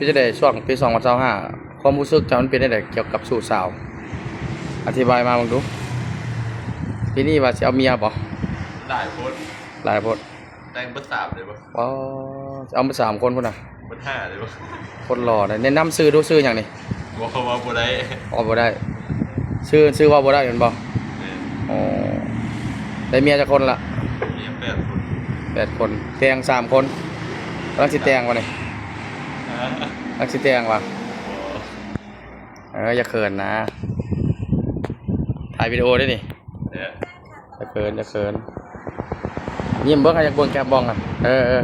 ເປັນຈັ່ງໃດຊ່ວງປີສອງພັນຊາວຫ້າ ຄວາມຮູ້ສຶກເຈົ້າມັນເປັນຈັ່ງໃດກ່ຽວກັບຊູ້ສາວ? ອະທິບາຍມາເບິ່ງດູ. ປີນີ້ວ່າຊິເອົາເມຍບໍ່? ຫຼາຍຄົນ ຫຼາຍໂພດ. ແຕ່ງເບິດສາມເລີຍບໍ່? ອໍ ເອົາເບິດສາມຄົນພຸ້ນນະ. ເບິດຫ້າເລີຍບໍ່? ຄົນຫຼໍ່ນະ. ແນະນຳຊື່ດູ, ຊື່ຫຍັງນີ້? ບໍ່ ເວົ້າບໍ່ໄດ້. ເວົ້າບໍ່ໄດ້. ຊື່ ຊື່ເວົ້າບໍ່ໄດ້ແມ່ນບໍ່? ແມ່ນ. ອໍ ໄດ້ເມຍຈັກຄົນລະ? ເມຍແປດຄົນ. ແປດຄົນ ແຕ່ງສາມຄົນ. ກຳລັງຊິແຕ່ງບໍ່ນີ້? ຮະ? ກຳລັງຊິແຕ່ງບໍ່? ບໍ່. ເອີ ຢ່າເຂີນນະ ຖ່າຍວິດີໂອເດ້ນີ້. ເອີ ຢ່າເຂີນ ຢ່າເຂີນ. ຍິ້ມເບິ່ງ ໃຫ້ຢາກເບິ່ງແກ້ມບ້ອງຫັ້ນ. ເອີ ເອີ.